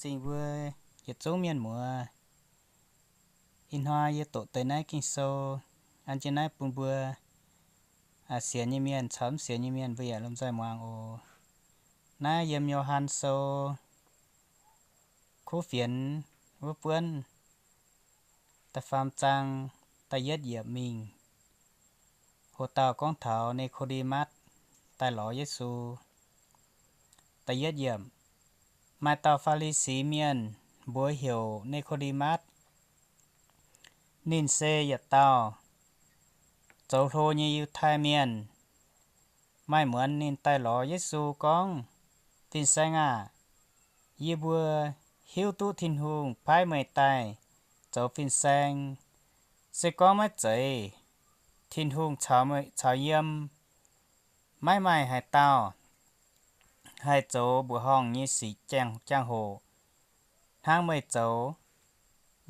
Laengz zingh mbuo yietc zungv mienh muoz. Ih hnoi yie doqc deix naaiv Ging-Sou an jienv naaiv bun mbuo sienx nyei mienh caux mv sienx nyei mienh mbuo yaac lomh nzoih muangx oc. Naaiv yiem Yo^han Sou kuv fienx wuov buonv da'faam zaang da'yietv yiemc mingh. Hoc dauh gorngv taux Ni^ko^nde^matv daaih lorz Yesu. Da'yietv yiemc, maaih dauh Faa^li^si Mienh, mbuox heuc Ni^ko^nde^matv. Ninh se yietc dauh zoux hlo nyei Yiutai Mienh. Maaih muonz ninh daaih lorz Yesu gorngv, Fin-Saeng aah! Yie mbuo hiuv duqv Tin-Hungh paaiv meih daaih zoux fin-saeng. Se gorngv maiv zeiz Tin-Hungh caux yiem, maiv maaih haaix dauh haih zoux mbuoqc horngh nyei sic jangx hoc hnangv meih zoux.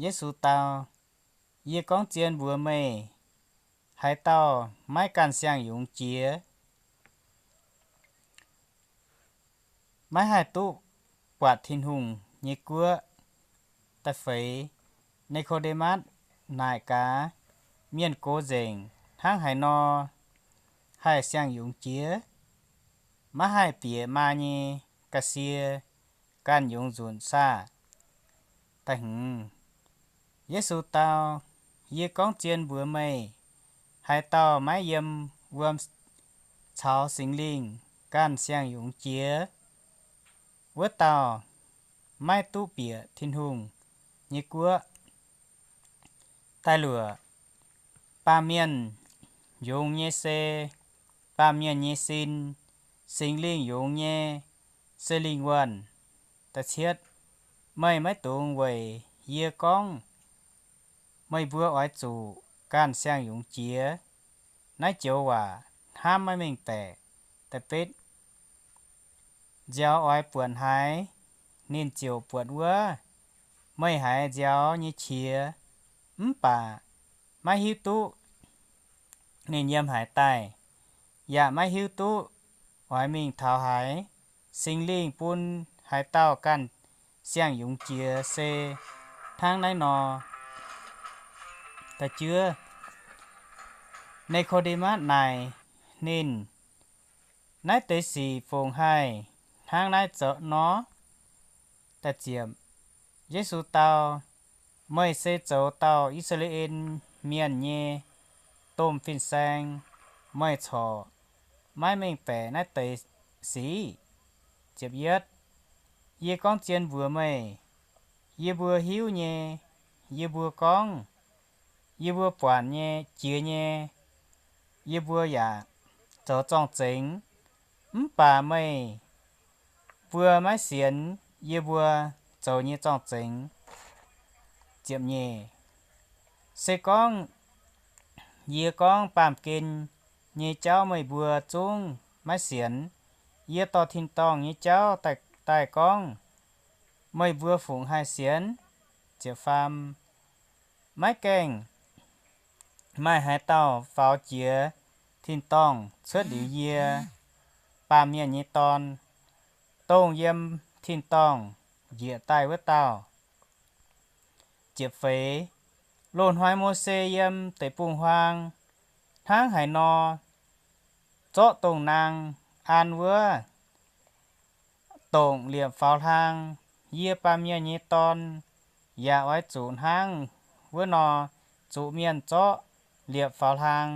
Yesu dau, Yie gorngv zien mbuox meih, haaix dauh maiv ganh siang-yungz jiex, maiv haih duqv buatc Tin-Hungh nyei guoqv. Da'feix, Ni^ko^nde^matv naaic gaax, Mienh gox nzengc hnangv haaix nor haih siang-yungz jiex? Maiv haih bieqc maa nyei ga'sie ganh yungz nzunc saah? Da'hmz, Yesu dau, Yie gorngv zien mbuox meih, haaix dauh maiv yiem wuom caux Singx Lingh ganh siang-yungz jiex, wuov dauh maiv duqv bieqc Tin-Hungh nyei guoqv. Da'luoqc, baamh mienh yungz nyei se baamh mienh nyei sin, Singx Lingh yungz nyei se lingh wuonh. Da'cietv, meih maiv dungx weic yie gorngv meih mbuo oix zuqc ganh siang-yungz jiex. Naaiv joux waac hnamv maiv mengh baeqc. Da'betv, nziaaux oix buonc haaix, ninh ziouc buonc wuov. Meih haiz nziaaux nyei qiex mv baac maiv hiuv duqv ninh yiem haaix daaih, yaac maiv hiuv duqv oix mingh taux haaix. Singx Lingh bun haaix dauh ganh siang-yungz jiex se hnangv naaiv nor. Da'juov, Ni^ko^nde^matv naaic ninh, Naaiv deix sic fungc haih hnangv naaiv zoux nor? Da'ziepc, Yesu dau, Meih se zoux dauh I^saa^laa^en Mienh nyei domh fin-saeng, meih corc maiv mengh baeqc naaiv deix sic? Ziepc yietv, Yie gorngv zien mbuox meih, yie mbuo hiuv nyei, yie mbuo gorngv, yie mbuo buatc nyei, jiex nyei, yie mbuo yaac zoux zorng-zengx, mv baac meih mbuo maiv sienx yie mbuo zoux nyei zorng-zengx. Ziepc nyeic, Se gorngv yie gorngv baamh gen nyei jauv meih mbuo zungv maiv sienx, yie dorh tin-dorngh nyei jauv daaih gorngv, meih mbuo fungc haih sienx? Ziepc faam, Maiv gaengh maaih haaix dauh faaux jiex tin-dorngh cuotv liuz yie, Baamh Mienh nyei Dorn, dongh yiem tin-dorngh njiec daaih wuov dauh. Ziepc feix, Loz-hnoi Mose yiem deic-bung-huaang hnangv haaix nor zorqv dongh naang an wuov dongc liepc faaux hlang, yie, Baamh Mienh nyei Dorn, yaac oix zuqc hnangv wuov nor zuqc mienh zorqv liepc faaux hlang.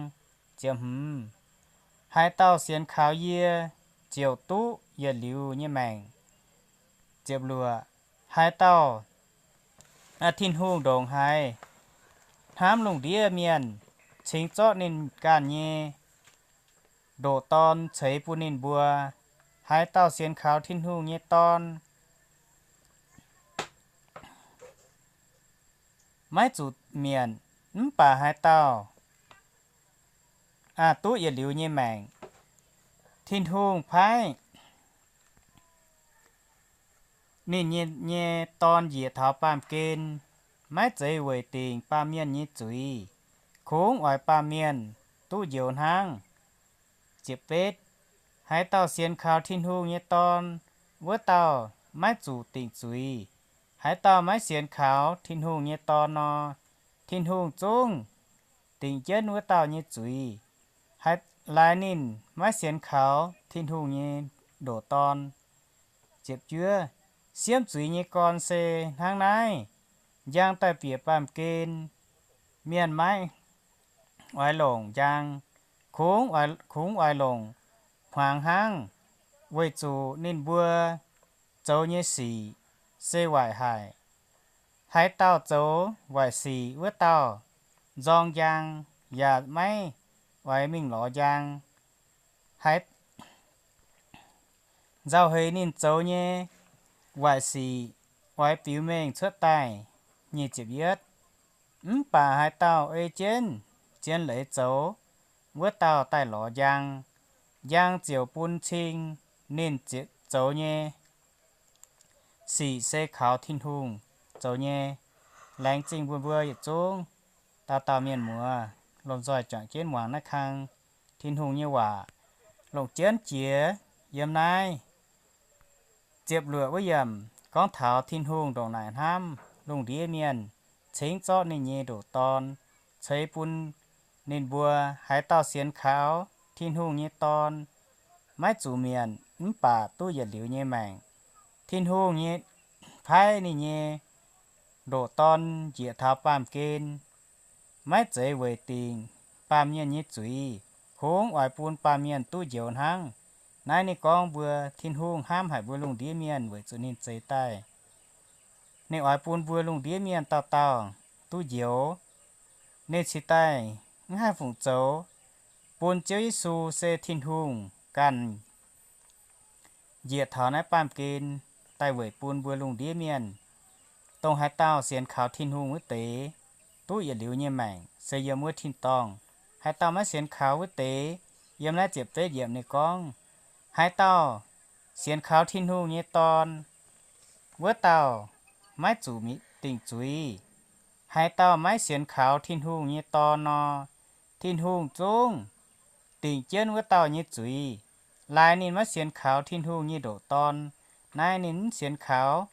Ziepc hmz, Haaix dauh sienx kaux yie ziouc duqv yietc liuz nyei maengc. Ziepc luoqc, Haaix dauh Tin-Hungh ndongc haaix hnamv lungh ndiev mienh, cingx zorqv ninh ganh nyei ndoqc Dorn ceix bun ninh mbuo. Haaix dauh sienx kaux Tin-Hungh nyei Dorn maiv zuqc mietc, mv baac haaix dauh duqv yietc liuz nyei maengc. Tin-Hungh paaiv ninh nyei Dorn njiec taux baamh gen, maiv zeiz weic dingc baamh mienh nyei zuiz, kungx oix baamh mienh duqv njoux hnangv. Ziepc betv, Haaix dauh sienx kaux Tin-Hungh nyei Dorn, wuov dauh maiv zuqc dingc zuiz. Haaix dauh maiv sienx kaux Tin-Hungh nyei Dorn nor, Tin-Hungh zungv dingc jienv wuov dauh nyei zuiz. Haaix, laaix ninh maiv sienx kaux Tin-Hungh nyei ndoqc Dorn. Ziepc juov, siemv zuiz nyei gorn se hnangv naaiv. Njang daaih bieqc baamh gen, mienh maiv oix longc njang, kungx oix, kungx oix longc hmuangx hnangv, weic zuqc ninh mbuo zoux nyei sic se waaic haic. Haaix dauh zoux waaic sic wuov dauh nzorng njang, yaac maiv oix mingh lorz njang. Haaix nzauh heix ninh zoux nyei waaic sic oix biux mengh cuotv daaih. Nyic ziepc yietv, mv baac haaix dauh ei jienv zien leiz zoux, wuov dauh daaih lorz njang. Njang ziouc bun cing ninh zoux nyei sic se kaux Tin-Hungh zoux nyei. Laengz zingh mbuo, mbuo yietc zungv dauh dauh mienh muoz lomh nzoih juangc jienv muangx naaiv kang Tin-Hungh nyei waac, longc jienv jiex yiem naaiv ziepc luoqc wuov yiemc gorngv taux Tin-Hungh ndongc naaic hnamv lungh ndiev mienh, cingx zorqv ninh nyei ndoqc Dorn ceix bun ninh mbuo. Haaix dauh sienx kaux Tin-Hungh nyei Dorn, maiv zuqc mietc mv baac duqv yietc liuz nyei maengc. Tin-Hungh nyei, paaiv ninh nyei ndoqc Dorn njiec taux baamh gen, maiv zeiz weic dingc baamh mienh nyei zuiz, kungx oix bun baamh mienh duqv njoux hnangv. Naaiv ninh gorngv mbuo Tin-Hungh hnamv haic mbuo lungh ndiev mienh weic zuqc ninh zeix daaih. Ninh oix bun mbuo lungh ndiev mienh dauh dauh duqv njoux. Ninh cingx daaih mv haih fungc zoux bun Ziouv Yesu se Tin-Hungh ganh njiec taux naaiv baamh gen daaih weic bun mbuo lungh ndiev mienh. Dongh haaix dauh sienx kaux Tin-Hungh wuov deix, duqv yietc liuz nyei maengc se yiem wuov tin-dorngh. Haaix dauh maiv sienx kaux wuov deix, yiem naaiv ziepc betv yiemc ninh gorngv, haaix dauh sienx kaux Tin-Hungh nyei Dorn, wuov dauh maiv zuqc dingc zuiz. Haaix dauh maiv sienx kaux Tin-Hungh nyei Dorn nor, Tin-Hungh zungv dingc jienv wuov dauh nyei zuiz. Laaix ninh maiv sienx kaux Tin-Hungh nyei ndoqc Dorn, naaiv ninh mv sienx kaux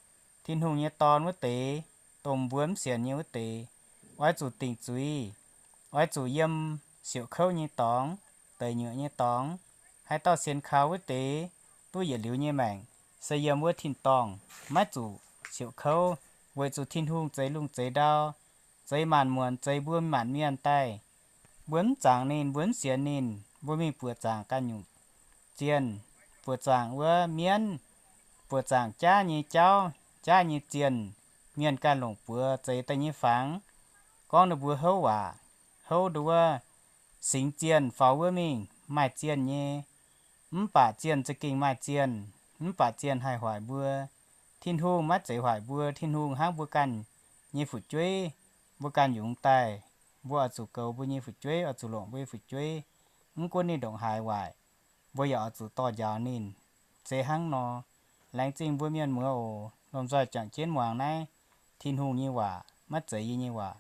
Tin-Hungh nyei Dorn wuov deix, dongh mbuo mv sienx nyei wuov deix, oix zuqc dingc zuiz, oix zuqc yiem siouc kouv nyei dorngx, deic nyuoqc nyei dorngx. Haaix dauh sienx kaux wuov deix duqv yietc liuz nyei maengc se yiem wuov tin-dorngh, maiv zuqc siouc kouv, weic zuqc Tin-Hungh zeix lungh zeix ndau, zeix maanc muonc, zeix mbuo maanc mienh daaih. Mbuo mv zaangc ninh, mbuo mv sienx ninh, mbuo mingh buoqc zaangc ganh nyungc zienh, buoqc zaangc wuov mienv, buoqc zaangc jaav nyei jauv, jaav nyei zienh, mienh ganh longc buoz zeix daaih nyei fangx, gorngv ninh mbuo houv waac, houv nduov, singx zienh faaux wuov mingh maaih zienh nyei. Mv baac zienh za'gengh maaih zienh, mv baac zienh haih hoic mbuo. Tin-Hungh maiv zeiz hoic mbuo. Tin-Hungh hnangv mbuo ganh nyei fu'jueiv, mbuo ganh yungz daaih, mbuo oix zuqc goux mbuo nyei fu'jueiv, oix zuqc longc mbuo nyei fu'jueiv. Mv gunv ninh ndongc haaix waaic, mbuo yaac oix zuqc dorh njaaux ninh. Se hnangv nor, laengz zingh mbuo mienh muoz oc, lomh nzoih juangc jienv muangx naaiv Tin-Hungh nyei waac, maiv zeiz yie nyei waac.